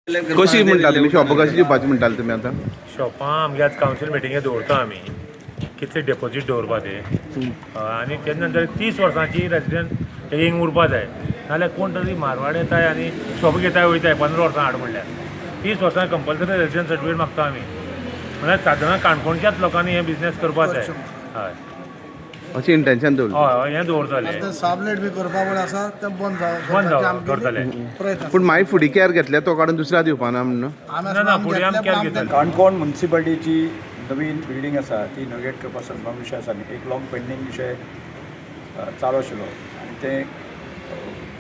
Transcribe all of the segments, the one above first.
कशी म्हणटा तुमी शॉपां कशी दिवपाची म्हणटाले तुमी आतां? शॉपां आमगे आतां कावन्सील मिटिंगे दवरता आमी, कितले डेपोजीट दवरपा ते आनी तेजे नंतर 30 वर्सांची रेजिडंट हिंग उरपा जाय, नाल्यार कोण तरी मारवाड येताय आनी शॉप घेताय वयताय 15 वर्सां हाड म्हणल्यार 30 वर्सां कंपल्सरी रेजिडंट सर्टिफिकेट मागता आमी. म्हणल्यार सादारण काणकोणच्याच लोकांनी हे बिजनेस करपा जाय. हय. अशें इंटेन्शन दवरलें. हय हय, हें दवरतले. ते साबलेट बी करपा पळय आसा तें बंद बंद करपाचें आमगेली करतले. प्रयत्न. पूण मागीर फुडें केअर घेतले तो काडून दुसऱ्या दिवपाना म्हणून. आमी ना, ना, फुडें आमी घेतले, केअर पण आमी घेतले. काणकोण मुन्सिपालिटीची नवीन बिल्डींग आसा ती इनोग्रेट करपा संदर्भात विशय आसा न्ही, एक लाँग पेंडींग विशय चालू आशिल्लो आनी तें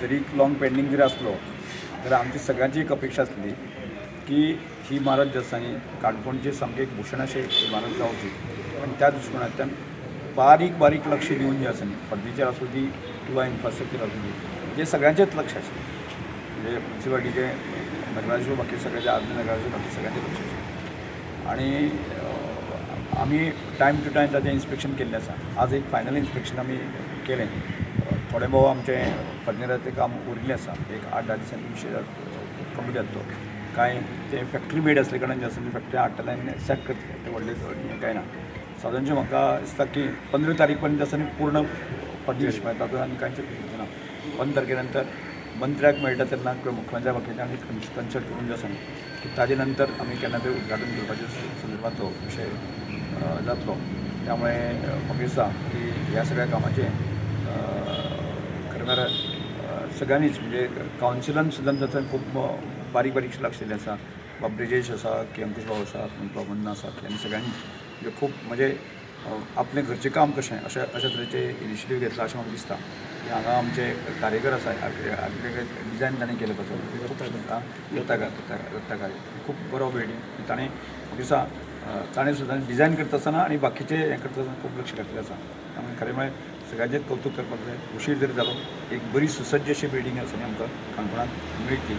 जरी लाँग पेंडींग जरी आसलो जाल्यार आमची सगळ्यांची एक अपेक्षा आसली की ही इमारत जी आसा न्ही, काणकोणची सामकी एक भूषण अशी इमारत जावची आनी त्या दृश्टीकोनांतल्यान बारीक बारीक लक्ष दिवन जें आसा न्ही, फर्निचर आसूं दी किंवा इन्फ्रास्ट्रक्चर आसूं दी, जें सगळ्यांचेंच लक्ष आशिल्लें, म्हणजे मुन्सिपालिटीचें, नगराध्यक्ष, बाकी सगळ्याचे आदले नगराध्यक्ष, बाकी सगळ्यांचें लक्ष आशिल्लें आनी आमी टायम टू टायम ताचें इन्स्पेक्शन केल्लें आसा. आज एक फायनल इन्स्पेक्शन आमी केलें. थोडें भोव आमचें फर्निचराचें काम उरिल्लें आसा, एक 8-10 दिसांनी विशय कंप्लीट जातलो. कांय तें फॅक्टरी मेड आसले कारणान जें आसा तें फॅक्टरी हाडटले आनी सेट करतले, तें व्हडलें हें कांय ना. सादारणशें म्हाका दिसता की 15 तारीख पर्यंत आसा न्ही पूर्ण फर्निश, म्हळ्यार तातूंत आनी कांयच ना. 15 तारखे नंतर मंत्र्याक मेळटा तेन्ना किंवा मुख्यमंत्र्या बाकीच्या आमी कन्सल्ट करून जें आसा न्ही की ताजे नंतर आमी केन्ना तरी उद्घाटन करपाचे संदर्भात तो विशय जातलो. त्यामुळे म्हाका दिसता की ह्या सगळ्या कामाचें खरें म्हळ्यार सगळ्यांनीच, म्हणजे कावन्सिलान सुद्दां ताचें खूब बारीक बारीक लक्ष दिल्लें आसा. बाब ब्रिजेश आसा की अंकुश बाबू आसा, प्रमन्ना आसा, आनी सगळ्यांनी म्हणजे खूब म्हणजे आपलें घरचें काम कशें अशें अशा तरेचें इनिशिएटीव घेतलां अशें म्हाका दिसता. की हांगा आमचे कारिगर आसा, आर्किटेक्ट डिजायन ताणें केलें पासून खूब रत्नाकर रत्नाकर खूब बरो बिल्डींग ताणें म्हाका दिसता ताणें सुद्दां डिजायन करता आसतना आनी बाकीचें हें करता आसतना खूब लक्ष घातलें आसा. त्यामुळे खरें म्हळ्यार सगळ्यांचें कौतूक करपाक जाय. उशीर जरी जालो, एक बरी सुसज्ज अशी बिल्डींग आसा न्ही आमकां काणकोणांत मेळटली.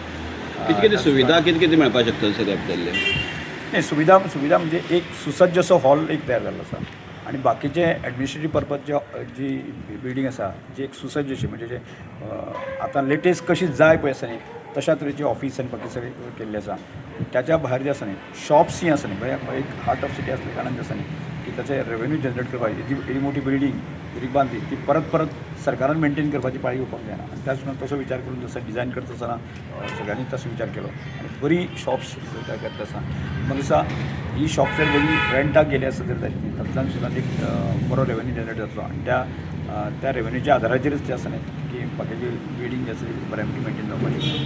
कितें कितें सुविधा कितें कितें मेळपाक शकता सर ह्या? नाही, सुविधा सुविधा म्हणजे एक सुसज्ज असो हॉल एक तयार जाल्लो आसा आनी बाकीचे एडमिनिस्ट्रेटीव पर्पज जे जी बिल्डींग आसा जी एक सुसज्ज अशी, म्हणजे जे आतां लेटेस्ट कशी जाय पळय आसा न्ही, तशा तरेची ऑफिस आनी बाकी सगळें केल्लें आसा. त्याच्या भायर जें आसा न्ही, शॉप्स जी आसा न्ही, म्हळ्यार एक हार्ट ऑफ सिटी आसल्या कारणान जें आसा न्ही की ताचें रेवेन्यू जनरेट करपाक येदी येदी मोठी बिल्डींग जरी बांदली ती परत परत सरकारान मेंटेन करपाची पाळी येवपाक जायना आनी त्याच प्रमाणे तसो विचार करून जसो डिजायन करता आसतना सगळ्यांनी तसो विचार केलो आनी बरी शॉप्स घातली आसा. म्हाका दिसता ही शॉप्स जर बरी रेंटाक गेली आसत जर जायत न्ही, तातूंतल्यान सुद्दां एक बरो रेवेन्यू जनरेट जातलो आनी त्या त्या रेवेन्यूच्या आदाराचेरच तें आसा न्ही की बाकीची बिल्डींग जी आसा ती बऱ्या पैकी मेंटेन जावपाक शकता.